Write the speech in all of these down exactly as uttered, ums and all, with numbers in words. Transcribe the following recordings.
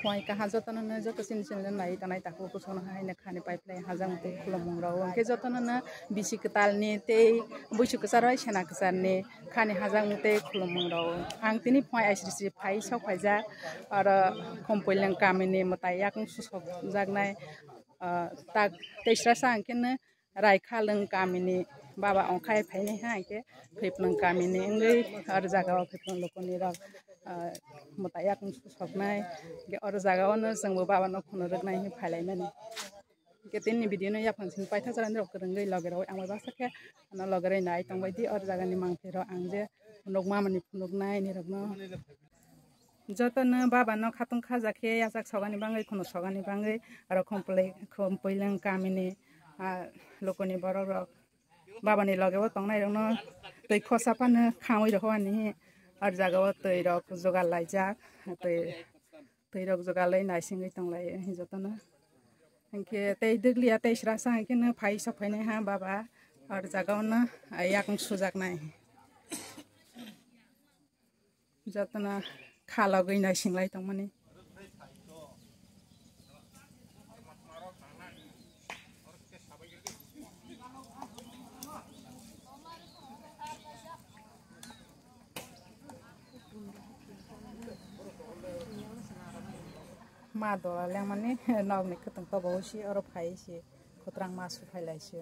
Phuai kaha jotono no joto chini channel no nai tongnai takhuk kuchukno hai no khani pai phlai hajak mutwi khulumung rok. Hwnkhe jotono no bisi kwtal ni tei buisu kwchar bai sena kwchar ni khani hajak mutwi khulumung rok. Ang tini phuai aisri sri phai sok phaijak oro Khumpuilwng kami ni mwtai yakung susok jaknai, ah, tak teisra sa hwnkhe no Raikhalwng kamini baba ongkhai phainai ha, hwnkhe Phaiplwng kamini wngwi oro jaga o Phaiplwng lokoni rok, ah, mwtai yakung soknai, hwnkhe oro jaga o no chwngbo baba no khunu rwknai hinwi phailaimani. Hwnkhe tini video no yaphang simi paithago chwrairok kwrwngwi loge rok ang bai baksa khe ano loge rok nai tongbai di, oro jaga ni mangphi rok ang je phunuk mamani phunuknai nirok no. Jotono baba no khatung khaja khe yachak sogani bangwi, khunu sogani bangwi, aro Khumpuilwng, Khumpuilwng kamini, ah, lokoni borok rok baba ni loge o tongnai rok no twi khosa phano khaui rw ani, aro jaga o twi rok jugar laijak, twi, twi rok jugar lai naisingwi tonglai jotono. Hwnkhe tei dwgliya tei srasa hwnkhe no phai sok phainai ha baba, aro jaga o no yakung sujaknai. Jotono khalogwi naisinglai tongmani. Ma dola lengmani nokni kwtwng tobo si oro phai si. Kwtwrang ma su phai lai si.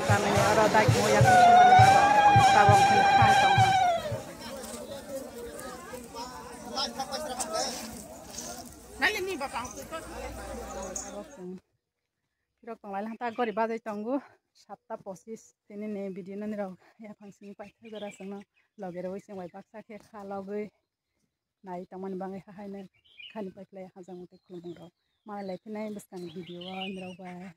Tamni oro dai kung ya kung sung mani oro tabok kung khan tong ha. Nai ni ba pang tu to. Tabok kung. Kirok tong lai hanta gori bajai tongo satta pochis. Tini ni video no nirok yaphang simi paithak jora songno loge rwi sing bai baksa khe kha logwi nai tongmani bangwi hahaino khani paikhlai hajang mutwi khulumung rok. Manai lai phinai bwskangni video o nirok bai